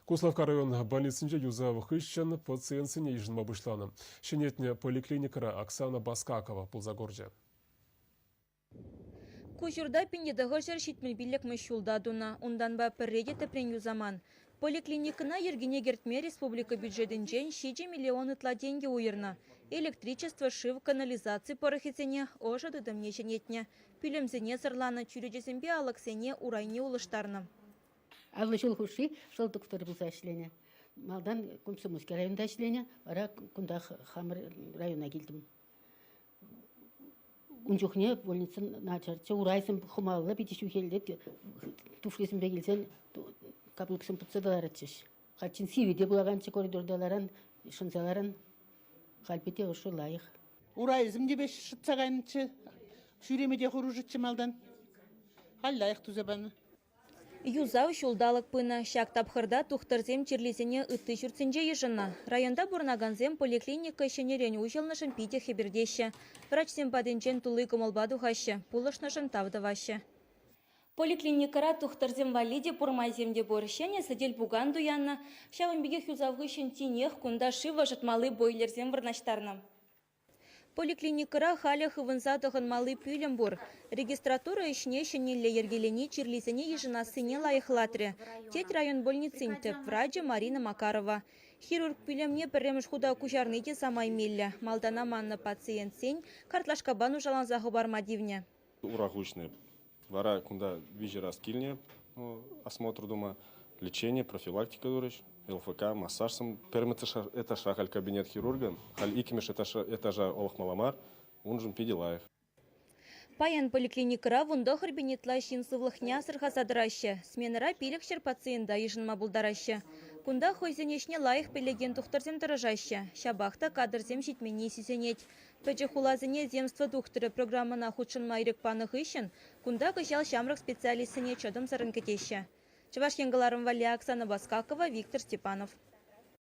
Куславкка район больницинче юсав хыҫҫӑн пациентсене йышӑнма пуҫланӑ. Ҫӗнетнӗ поликлиникӑра Оксана Баскакова пулса курчӗ. Ку ҫурта 1975 ҫулта тунӑ. Унтанпа пӗрре те тӗпрен юсаман. Поликлиникӑна йӗркене кӗртме республика бюджетӗнчен 7 миллион ытла тенкӗ уйӑрнӑ. Электричество, шыв, канализаци пӑрӑхӗсене, ӑшӑ тытӑмне ҫӗнетнӗ. Пӳлӗмсене сӑрланӑ, чӳречесемпе алӑксене, урайне улӑштарнӑ. 50 ҫул хушши шӑл тухтӑрӗ пулса ӗҫленӗ. Малтан Комсомольски районта ӗҫленӗ, вара кунтах хамӑр района килтӗм. Ун чухне больницӑн начарччӗ, урайсем хӑмаллӑ, питӗ ҫӳхеллӗ, туфлисемпе килсен каблуксем путса тӑларатчӗҫ. Хальччен сивӗ те пулаканччӗ коридорта ларан, шӑнса ларан. Халь питӗ ӑшӑ, лайӑх. Урайсем те пек шӑтса кайнӑччӗ. Ҫӳреме те хӑрушӑччӗ малтан. Халь лайӑх туса панӑ. Юсав ҫулталӑк пынӑ. Ҫак тапхӑрта тухтӑрсем чирлисене ытти ҫуртсенче йышӑннӑ. Районта пурӑнакансем поликлиника ҫӗнӗрен уҫӑлнӑшӑн питӗ хӗпӗртеҫҫӗ. Врачсем патӗнчен тулли кӑмӑлпа тухаҫҫӗ, пулӑшнӑшӑн тав тӑваҫҫӗ. Поликлиникӑра тухтӑрсем валли те пур майсем те пур. Ҫӗнӗ сӗтел-пукан туяннӑ. Ҫавӑн пекех юсав хыҫҫӑн тинех кунта шыв ӑшӑтмалли бойлерсем вырнаҫтарнӑ. Поликлиникӑра халӗ хывӑнса тӑхӑнмалли пӳлӗм пур. Регистратура ӗҫне ҫӗнӗлле йӗркелени чирлисене йышӑнассине лайӑхлатрӗ, тет район больницин тӗп врачӗ Марина Макарова. Хирург пӳлӗмне пӗрремӗш хута куҫарни те самай меллӗ. Малтан аманнӑ пациентсен картлашкапа нушаланса хӑпарма тивнӗ. Ура хуҫнӑ. Вара кунта виҫӗ раз килнӗ осмотр тума. Лечение, профилактика турӗҫ, ЛФК, массажсем. Пӗрремӗш этажра халь кабинет хирурга, халь иккӗмӗш этажа улӑхмалла мар, уншӑн питӗ лайӑх. Паян поликлиникӑра 19 ытла ҫын сывлӑхне асӑрхаса тӑраҫҫӗ. Сменӑра 500 пациента йышӑнма пултараҫҫӗ. Кунта хӑйсен ӗҫне лайӑх пӗлекен тухтӑрсем тӑрӑшаҫҫӗ. Ҫапах та кадрсем ҫитменни сисӗнет. Пӗчӗк хуласене Земство тухтӑрӗ программӑна хутшӑнма ирӗк панӑ хыҫҫӑн кунта кӑҫал ҫамрӑк специалистсене чӑтӑмсӑррӑн кӗтеҫҫӗ. Чӑваш Ен кӑларӑм валли Оксана Баскакова, Виктор Степанов.